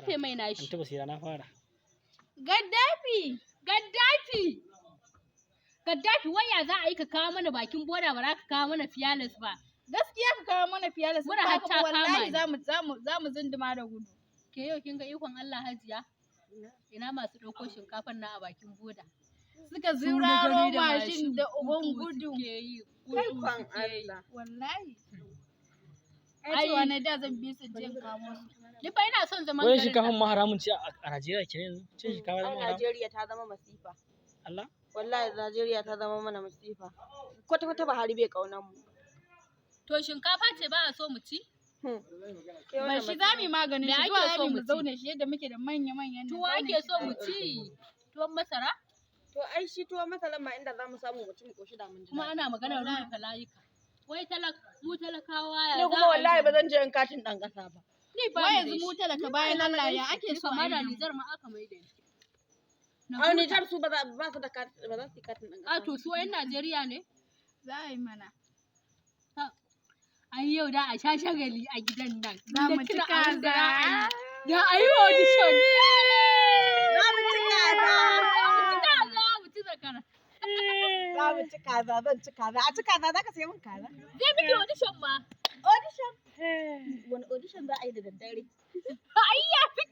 Rufe mai nashi. Anti Basira, na fara. Gaddafi! Gaddafi! Gaddafi, waya za a yi ka kawo mana bakin boda, ba za ka kawo mana Fearless ba? Gaskiya ka kawo mana Fearless. Mura ba haka har ta ba wallahi kama ni. Zamu zunduma da gudu. Ke yau kin ga ikon Allah, Hajiya? Ina masu ɗauko shinkafar nan a bakin boda. Suka Su na zuraro gani da mashin da uban gudu. Suke yi, Kai gudu kwan suke yi. Allah. Wallahi. Ai. Ai cewa na da zan bi su je in kamo su. Ni fa ina son zaman Wai garin shinkafan nan. ma haramun ce a Najeriya kenan yanzu. Cin shinkafa Ai zama haram. Najeriya ta zama masifa. Allah. Wallahi Najeriya ta zama mana masifa. Kwata kwata Buhari bai kaunan mu. To shinkafa ce ba a so mu ci? Ke Ba wannan shi za mu yi maganin Me shi, ake zuwa za so mu yi mu mu ci? zaune shi yadda muke da manya-manyan nan, Tuwo zaune ake shi so za mu mu yi. ci? Tuwon masara? To ai shi tuwo masalan ma inda za mu samu mu ci mu koshi da mun ji Kuma daɗi. ana maganar rufe layuka. Wai talak mu talakawa ya Ni za kuma a yi wallahi da ba zan je in katin ɗan ƙasa ba. Ni ba Wai ni yanzu da mu shi. talaka bayan Allah ya ake Ni so kama a yi da da mu? Nijar ma aka mai da ni. Na A huta. Nijar su ba za ba su da katin, ba za su yi katin ɗan A ƙasa. to su 'yan Najeriya ne? Za a yi mana. Ai yau da a sha shagali a gidan nan. Za Na mu ci tuna abin da za a yi. kaza. Da a yi audition. Za mu ci kaza. Za mu ci kaza, mu ci zakara. Za mu ci kaza, zan ci kaza. A ci kaza, za ka sayi min kaza. Zai miki audition ma. Audition. Wani audition za a yi da daddare? Ai ya fi.